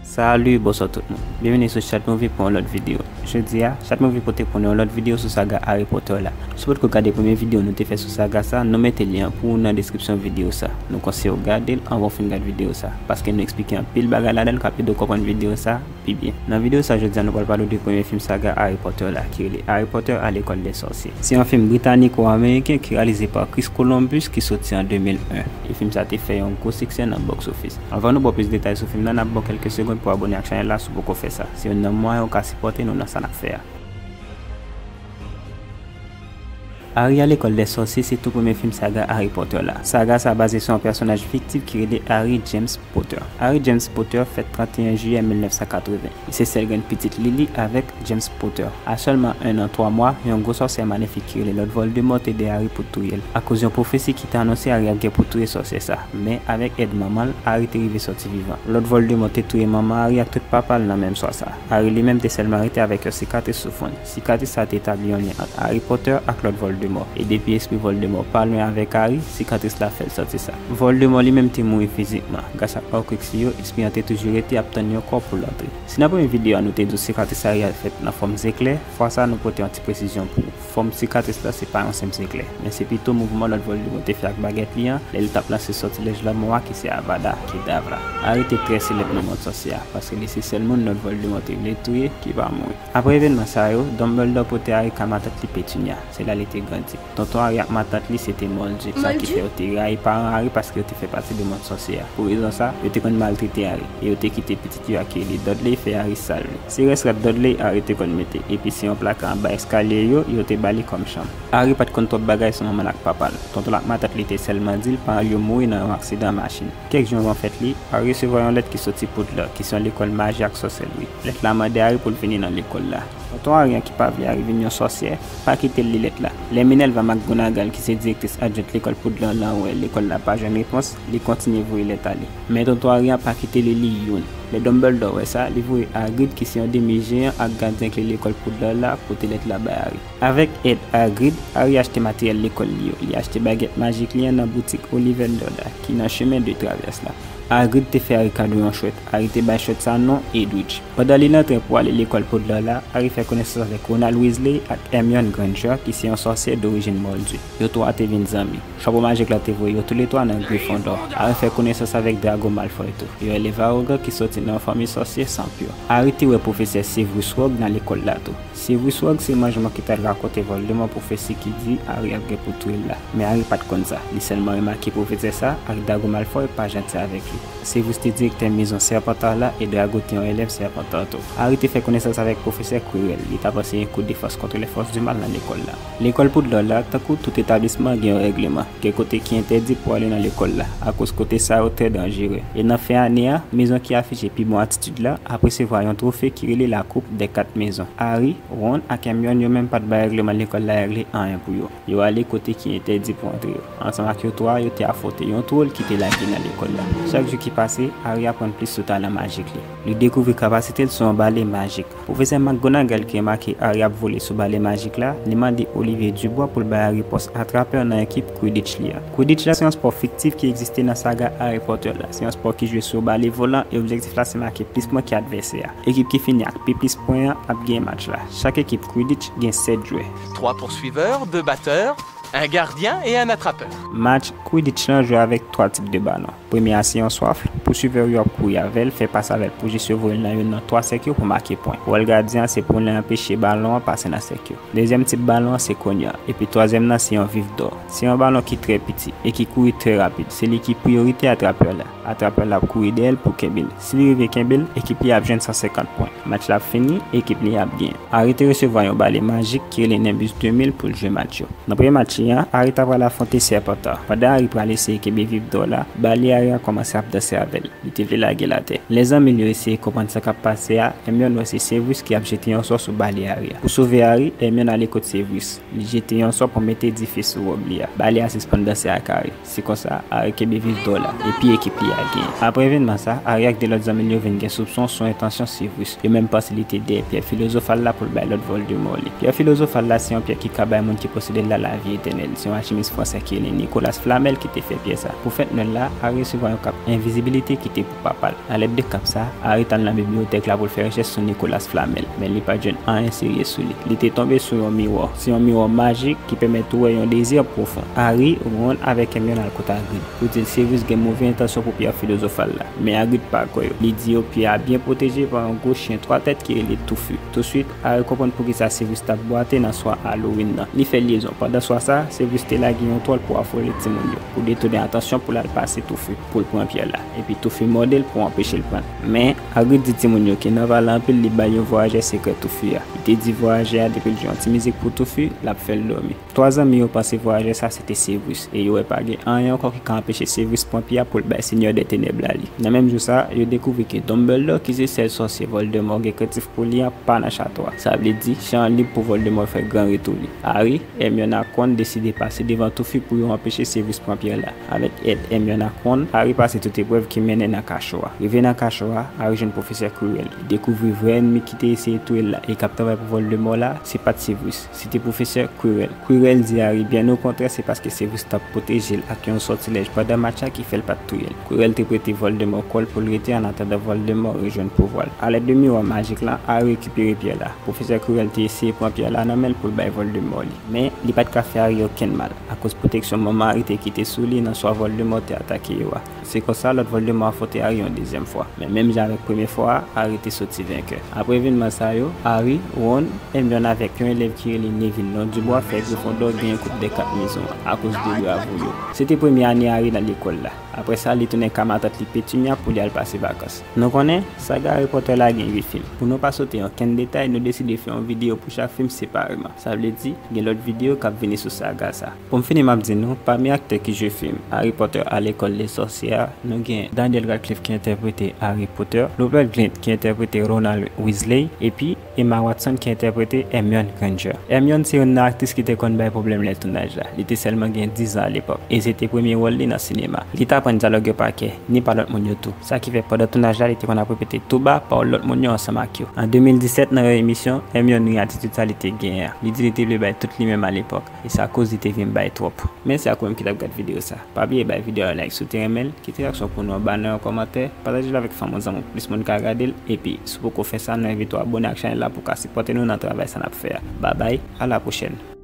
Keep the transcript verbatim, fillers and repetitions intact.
Salut, bonswa tout moun. Byenvini sou Chat Movie pou yon lòt videyo. Jodi a, Chat Movie pote pou nou yon lòt videyo sou saga Harry Potter la. Si w potko gade premye videyo nou te fè sou saga sa, nou mete lyen an pou ou nan deskripsyon videyo sa. Nou konseye w gade l anvan w fin gade videyo sa, paske nou eksplike anpil bagay ladan l k ap ede w konprann videyo sa pi byen. Nan videyo sa jodi a, nou pral pale w de premye fim saga Harry Potter la, ki rele Harry Potter à l'école des sorciers. Se yon fim britaniko-ameriken ki reyalize pa Chris Columbus, ki soti an de mil en. E fim sa te fè yon gwo siksè nan box office. Anvan nou ba w plis detay sou fim nan, n ap ba w kèlke segonn pou w abone ak chanèl la si w poko fè sa. Se youn nan mwayen ou ka sipòte nou nan sa n ap fè a. Harry à l'école des sorciers se tou premye fim saga Harry Potter la. Saga sa baze sou yon pèsonaj fiktif ki rele Harry James Potter. Harry James Potter fèt trannteyen jiyè mil nèf san katreven. Li se sèl grenn pitit Lily avèk James Potter. A sèlman en an twa mwa, yon gwo sòsyè malefik ki rele Lord Voldemort te ede Harry pou touye l, akoz yon pwofesi ki te anonse Harry ap gen pou touye sòsyè sa. Men, avèk èd manman l, Harry te rive sòti vivan. Lord Voldemort te touye manman Harry ak tout papa l nan menm swa sa. Harry li menm te sèlman rete avèk yon sikatris sou fwon l. Sikatris sa te etabli yon lyen ant Harry Potter ak Lord Voldemort. E depi espri Voldemort pa lwen avèk Harry, sikatris la fè l santi sa. Voldemort li menm te mouri fizikman. Gras ak Horcrux li yo, espri an te toujou rete ap tann yon kò pou l antre. Si nan premye videyo a nou te di w sikatris Harry a fèt nan fòm zeklè, fwa sa nou pote yon ti presizyon pou ou. Fòm sikatris la se pa yon senp zeklè, men se pito mouvman Lord Voldemort te fè ak bagèt li an lè l t ap lanse sòtilèj lanmò a ki se Avada Kedavra. Harry te trè selèb nan mond sòsye a, paske li se sèl moun Lord Voldemort te vle touye ki pa mouri. Apre evènman sa yo, Dumbledore pote Harry kay matant li Petunia. Se la li te grandi. Tonton Harry ak matant li se te Moldu, sa ki fè yo te rayi paran Harry paske yo te fè pati de mond sòsye a. Pou rezon sa, yo te konn maltrete Harry, e yo te kite pitit yo a ki rele Dudley fè Harry sa l vle. Se rès rad Dudley Harry te konn mete, epi se yon plaka anba eskalye yo, yo te ba li kòm chanm. Harry pa t konn twòp bagay sou manman l ak papa l. Tonton l ak matant li te sèlman di l paran l yo mouri nan yon aksidan machin. Kèk jou anvan fèt li, Harry resevwa yon lèt ki soti Poudlard, ki se yon lekòl maji ak sòsèlri. Lèt la mande Harry pou l vini nan lekòl la. Tonton Harry an ki pa vle Harry vin yon sòsyè, pa kite l li lèt la. Lè Minerva McGonagall, ki se direktris adjwent lekòl Poudlard lan, wè lekòl la pa jwenn repons, li kontinye voye lèt ale. Men tonton Harry an pa kite li li youn. Lè Dumbledore wè sa, li voye Hagrid, ki se yon demi-jeyan ak gadyen kle lekòl Poudlard la, pote lèt la bay Harry. Avèk èd Hagrid, Harry achte materyèl lekòl li yo. Li achte bagèt majik li an nan boutik Ollivander la, ki nan chemen de travès la. Hagrid te fè Harry kado yon chwèt. Harry te bay chwèt sa non Hedwig. Pandan li nan tren pou ale lekòl Poudlard la, Harry fè konesans avèk Ronald Weasley ak Hermione Granger, ki se yon sòsyè dorijin Moldu. Yo twa te vin zanmi. Chapo majik la te voye yo toulètwa nan Gryffondor. Harry fè konesans avèk Drago Malfoy tou. Yon elèv awogan ki soti nan yon fanmi sòsye san pyo. Harry te wè pwofesè Severus Rogue nan lekòl la tou. Severus Rogue se manjman ki t al rakonte Voldemort pwofesi ki di Harry ap gen pou touye l la. Men Harry pa t konn sa. Li sèlman remake pwofesè sa ak Drago Malfoy pa janti avèk li. Severus te direktè mezon Serpentard la e Drago te yon elèv Serpentard tou. Harry te fè konesans avèk pwofesè Quirrell. Li t ap anseye kou defans kont lè fòs di mal nan lekòl la. Lekòl Poudlard la, tankou tout etablisman, gen yon règleman. Gen kote ki entèdi pou ale nan lekòl la, akoz kote sa yo trè danjere. E nan fen ane a, mezon ki afiche pi bon atitid la ap resevwa yon twofe ki rele la Coupe des Quatre Maisons. Harry, Ron ak Hermione yo menm pa t bay règleman lekòl la regle anyen pou yo. Yo ale kote ki entèdi pou antre yo. Ansanm ak yo twa, yo te afwonte yon troll ki te lage nan lekòl la. Chak jou ki pase, Harry aprann plis sou talan majik li. Li dekouvri kapasite l sou yon bale majik. Pwofesè McGonagall ki remake Harry ap vole sou bale majik la, li mande Olivier Dubois pou l bay Harry pòs atrapè nan ekip Quidditch li a. Quidditch la se yon spò fiktif ki egziste nan saga Harry Potter la. Se yon spò ki jwe sou bale volan e objektif la se make plis pwen ki advèsè a. Ekip ki fini ak pi plis pwen an ap genyen match la. Chak ekip Quidditch gen sèt jwè. Trois poursuiveurs, deux batteurs, un gardien et un attrapeur. Match Quidditch lan jwe avèk twa tip de balon. Premye a se yon swafl, pouswivè yo ap kouri avè l, fè pas avè l pou jis yo voye l nan youn nan twa sèk yo pou make pwen. Wòl gadyen an se pou l anpeche balon an pase nan sèk yo. Dezyèm tip balon an se konya, epi twazyèm nan se yon vif dò. Se yon balon ki trè piti e ki kouri trè rapid. Se li ki priyorite atrapè la. Atrapè la ap kouri dèyè l pou kenbe l. Si li rive kenbe l, ekip li ap jwenn san senkant pwen. Match la ap fini, ekip li ap genyen. Harry te resevwa yon bale majik ki rele Nimbus de mil pou l jwe match yo. Nan premye match li an, Harry ta pral afwonte Serpentard. Pandan Harry pral eseye kenbe vif dò la, bale Harry a kòmanse ap danse avè l. Li te vle lage l atè. Lè zanmi l yo eseye konprann sa k ap pase a, Hermione wè se Severus ki ap jete yon sò sou bale Harry a. Pou sove Harry, Hermione ale kot Severus. Li jete yon sò pou mete dife sou wòb li a. Bale a sispann danse ak Harry. Se konsa, Harry kenbe vif dò la, epi ekip li a genyen. Apre evènman sa, Harry ak de lòt zanmi l yo vin gen soupson sou entansyon Severus. Yo menm panse li te dèyè pyè filozofal la pou l bay Lord Voldemort li. Pyè filozofal la se yon pyè ki ka bay moun ki posede l la lavi Flamel. Se yon alchimis fransè ki rele Nicolas Flamel ki te fè pyès sa. Pou fèt Nwèl la, Harry resevwa yon kap envizibilite ki te pou papa l. Alèd de kap sa, Harry t al nan bibliyotèk la pou l fè rechèch sou Nicolas Flamel, men li pa t jwenn anyen serye sou li. Li te tonbe sou yon miwa. Se yon miwa majik ki pèmèt ou wè yon dezi pwofon. Harry, Ron avèk Hermione al kote Hagrid pou di l Severus gen move entansyon pou pyè filozofal la, men Hagrid pa kwè yo. Li di yo pyè a byen pwoteje pa yon gwo chen twa tèt ki rele Toufi. Touswit, Harry konprann poukisa Severus t ap bwate nan swa Halloween nan. Li fè lyezon. Pandan swa sa, Severus te lage yon twòl pou afole timoun yo, pou detounen atansyon pou l al pase Toufi, pou l pran pyè la. Epi Toufi mòde l pou anpeche l pran l. Men, Hagrid di timoun yo ke nan vale anpil li bay yon vwayajè sekrè Toufi a. Li te di vwayajè a depi l jwe yon ti mizik pou Toufi, l ap fè l dòmi. Twa zanmi yo panse vwayajè sa se te Severus, e yo wè pa gen anyen ankò ki ka anpeche Severus pran pyè a pou l bay Senyè dè Tenèb la li. Nan menm jou sa, yo dekouvri ke Dumbledore, ki se sèl sòsye Voldemort gen krentif pou li an, pa nan chato a. Sa vle di, chan an lib pou Voldemort fè gran retou li. Harry, Hermione ak Ron deside pase devan Toufi pou yo anpeche Severus pran pyè la. Avèk èd Hermione ak Ron, Harry pase tout eprèv ki mennen nan kacho a. Rive nan kacho a, Harry jwenn pwofesè Quirrell. Li dekouvri vrè ènmi ki te eseye touye l la e k ap travay pou Voldemort la, se pa t Severus, se te pwofesè Quirrell. Quirrell di Harry byen okontrè se paske Severus t ap pwoteje l ak yon sòtilèj pandan match la ki fè l pa t touye l. Quirrell te prete Voldemort kò l pou l rete annatandan Voldemort rejwenn pouvwa l. Alèd de miwa majik la, Harry rekipere pyè la. Pwofesè Quirrell te eseye pran pyè la nan men l pou l bay Voldemort li, men li pa t ka fè Harry okenn mal, akoz pwoteksyon manman Harry te kite sou li nan swa Voldemort te atake yo a. Se konsa, Lord Voldemort afwonte Harry yon dezyèm fwa. Men menm jan avèk premye fwa a, Harry te soti venkè. Apre evènman sa yo, Harry, Ron, Hermione avèk yon elèv ki rele Neville Londubois fè Gryffondor genyen koup dè kat mezon an, akoz de bravou yo. Se te premye ane Harry nan lekòl la. Apre sa, li tounen ka matant li Petunia pou li al pase vakans. Nou konnen, saga Harry Potter la gen uit fim. Pou nou pa sote okenn detay, nou deside fè yon videyo pou chak fim separeman. Sa vle di, gen lòt videyo k ap vini sou saga sa. Pou m fini, m ap di nou, pami aktè ki jwe fim Harry Potter à l'école des sorciers a, nou gen Daniel Radcliffe ki entèprete Harry Potter, Rupert Grint ki entèprete Ronald Weasley, epi Emma Watson ki entèprete Hermione Granger. Hermione se youn nan aktris ki te konn bay pwoblèm lè tounaj la. Li te sèlman gen diz an alepòk, e se te premye wòl li nan sinema. Li t aprann dyalòg yo pa kè, ni pa lòt moun yo tou. Sa ki fè, pandan tounaj la, li te konn ap repete tou ba pawòl lòt moun yo ansanm ak yo. An de mil disèt, nan yon emisyon, Hermione ri atitid sa li te genyen an. Li di li te vle bay tout li menm alepòk, e sa koz li te vin bay twòp. Mèsi ak ou menm ki t ap gad videyo sa. Pa bliye bay videyo a like si w te renmen l, kite reyaksyon pou nou anba nan yon kòmantè, pataje l avèk fanmi w, zanmi w pou plis moun ka gade l, epi, si w poko fè sa, nou envite w abòne ak chanèl la pou w ka sipòte nou nan travay sa n ap fè a. Babay, a la pwochèn!